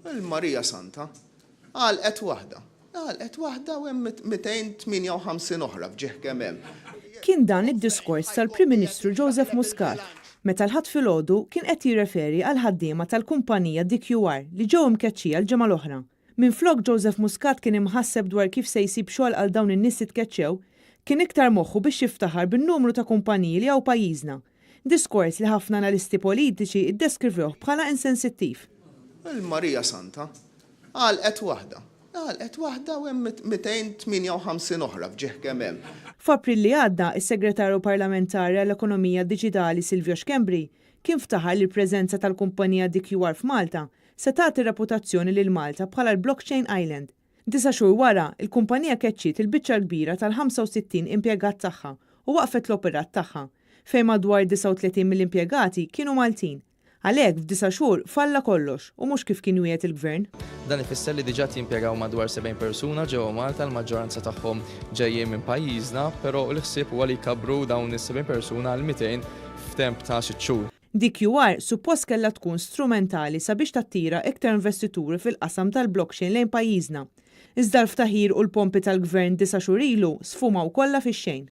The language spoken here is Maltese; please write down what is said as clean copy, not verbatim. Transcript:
Il-Marija Santa għalqet waħda. Għalqet waħda u hemm 258 oħra f'ġieħ kemm hemm. Kien dan id-diskors tal-Prim Ministru Joseph Muscat meta l-Ħadd filgħodu kien qed jirreferi għall-ħaddiema tal-kumpanija DQR li ġew imkeċċija l-ġimgħa l-oħra. Minflok Joseph Muscat kien imħasseb dwar kif se jsib xogħol għal dawn in-nies li tkeċċew, kien iktar moħħu biex jiftaħar bin-numru ta' kumpaniji li hawn pajjiżna. Diskors li ħafna analisti politiċi ddeskrivewh bħala insensittiv. Il-Marija Santa għalqet waħda. Għalqet waħda u hemm 258 oħra f'ġieħ kemm hemm. F'April li għadda, is-Segretarju Parlamentari għall-Ekonomija Diġitali Silvio Schembri kien ftaħar li l-preżenza tal-kumpanija DQR f'Malta se tagħti reputazzjoni lil Malta bħala l-Blockchain Island. Disa' xhur wara, il-kumpanija keċċiet il-biċċa l-kbira tal-65 impjegat tagħha u waqfet l-operat tagħha, fejn madwar 39 mill-impjegati kienu Maltin. Għalhekk f'disa' xhur falla kollox u mhux kif kien wiegħed il-Gvern. Dan ifisser li diġà qed jimpjegaw madwar 70 persuna ġewwa Malta, l-maġġoranza tagħhom ġejjin minn pajjiżna, però l-ħsieb huwa li jkabbru dawn is-70 persuna għal 200 f'temp ta' sitt xhur. DQR suppost kellha tkun strumentali sabiex tattira iktar investituri fil-qasam tal-blockchain lejn pajjiżna. Iżda l-ftaħir u l-pompi tal-Gvern disa' xhur ilu sfumaw kollha fix-xejn.